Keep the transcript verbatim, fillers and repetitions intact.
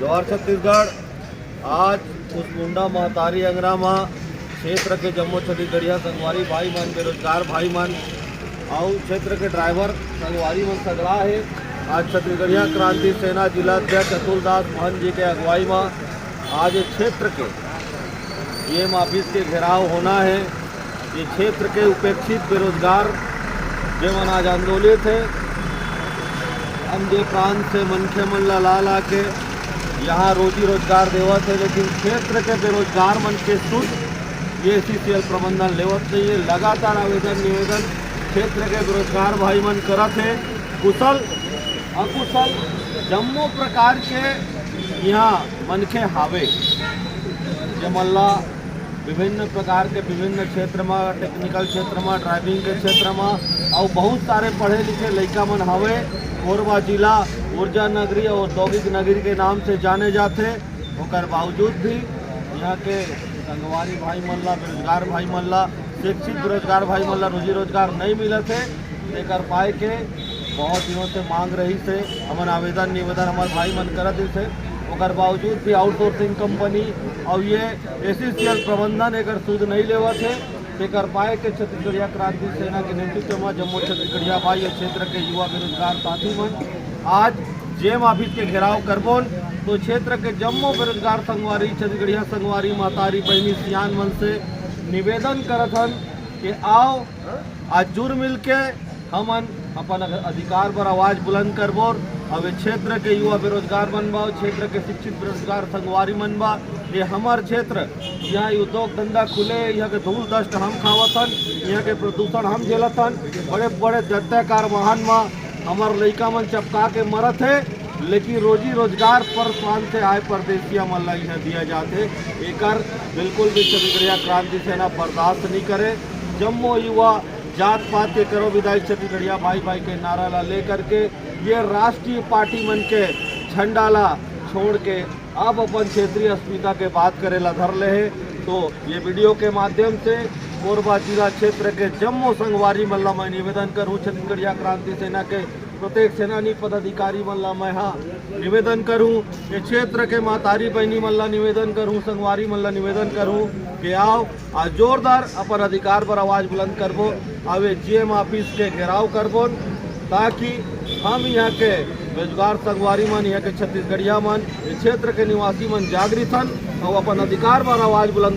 जोहार छत्तीसगढ़। आज कुसमुंडा महतारी अंगरा म क्षेत्र के जम्मो छत्तीसगढ़िया संगवारी भाई मन, बेरोजगार भाई मन अउ क्षेत्र के ड्राइवर संगवारी मन सगला हे। आज छत्तीसगढ़िया क्रांति सेना जिला अध्यक्ष अतुल दास महंत जी के अगुवाई म आज ये क्षेत्र के डीएम ऑफिस के घेराव होना हे। ये क्षेत्र के उपेक्षित बेरोजगार जेमन आज आंदोलित हे, अन्य प्रांत से मनखे मन ला ला ला के यहाँ रोजी रोजगार देवत हे, लेकिन क्षेत्र के बेरोजगार मन के सुध ये एसईसीएल प्रबंधन लेवत नहीं हे। लगातार आवेदन निवेदन क्षेत्र के बेरोजगार भाई मन करत हे। कुशल अकुशल जम्मो प्रकार के यहाँ मनखे हावे, जेमन ला विभिन्न प्रकार के विभिन्न क्षेत्र म, टेक्निकल क्षेत्र म, ड्राइविंग के क्षेत्र म, अउ बहुत सारे पढ़े लिखे लइका मन हावे। कोरबा जिला ऊर्जा नगरी और औद्योगिक नगरी के नाम से जाने जाथे। ओकर बावजूद भी यहाँ के संगवारी भाई मन ला, बेरोजगार भाई मन ला, शिक्षित बेरोजगार भाई मन ला रोजी रोजगार नहीं मिलत हे। तेकर पाए के बहुत दिनों से मांग रहिस हे, हमन आवेदन निवेदन हमर भाई मन करत रहिस हे, ओकर बावजूद भी आउटसोर्सिंग कंपनी और ये एसईसीएल प्रबंधन एकर सुध नहीं लेवत हे। तेकर पाए के छत्तीसगढ़िया क्रांति सेना के नेतृत्व में जम्मो छत्तीसगढ़िया भाई ये क्षेत्र के युवा बेरोजगार साथी मन आज जेएम ऑफिस के घेराव करबोन। तो क्षेत्र के जम्मो बेरोजगार संगवारी, छत्तीसगढ़िया संगवारी, महतारी बहिनी, सियान मन से निवेदन करत हन कि आओ आज जुर मिल के हमन अपन अग-, अधिकार बर आवाज बुलंद करबो। अब ये क्षेत्र के युवा बेरोजगार मन बा, क्षेत्र के शिक्षित बेरोजगार संगवारी मन बा, ये हमर क्षेत्र, यहाँ उद्योग धंधा खुले, यहाँ के धूल डस्ट हम खावत हन, यहाँ के प्रदूषण हम झेलत हन, बड़े बड़े दत्ताकार वाहन म हमर लइका मन चपका के मरत हे, लेकिन रोजी रोजगार पर प्रांत से आए परदेसिया मन ला यहाँ दिया जाथे। एकर बिल्कुल भी छत्तीसगढ़िया क्रांति सेना बर्दाश्त नहीं करे। जम्मो युवा जात पात के करो विदाई छत्तीसगढ़िया भाई भाई के नारा ला लेकर के ये राष्ट्रीय पार्टी मन के झंडा ला छोड़ के अब अपन क्षेत्रीय अस्मिता के बात करे ला धर ले हे। तो ये वीडियो के माध्यम से कोरबा जिला क्षेत्र के जम्मो संगवारी मन ला मैं निवेदन करूँ, छत्तीसगढ़िया क्रांति सेना के प्रत्येक सेनानी पदाधिकारी मन ला मैं हा निवेदन करूँ, ये क्षेत्र के महतारी बहिनी मन ला निवेदन करूँ, संगवारी मन ला निवेदन करूँ कि आओ आज जोरदार अपन अधिकार पर आवाज बुलंद करबो। अब ये जीएम ऑफिस के घेराव करबो, ताकि हम यहाँ के बेरोजगार संगवारी मन, यहाँ के छत्तीसगढ़िया मन, ये क्षेत्र के निवासी मन जागृत हन और अपन अधिकार पर आवाज बुलंद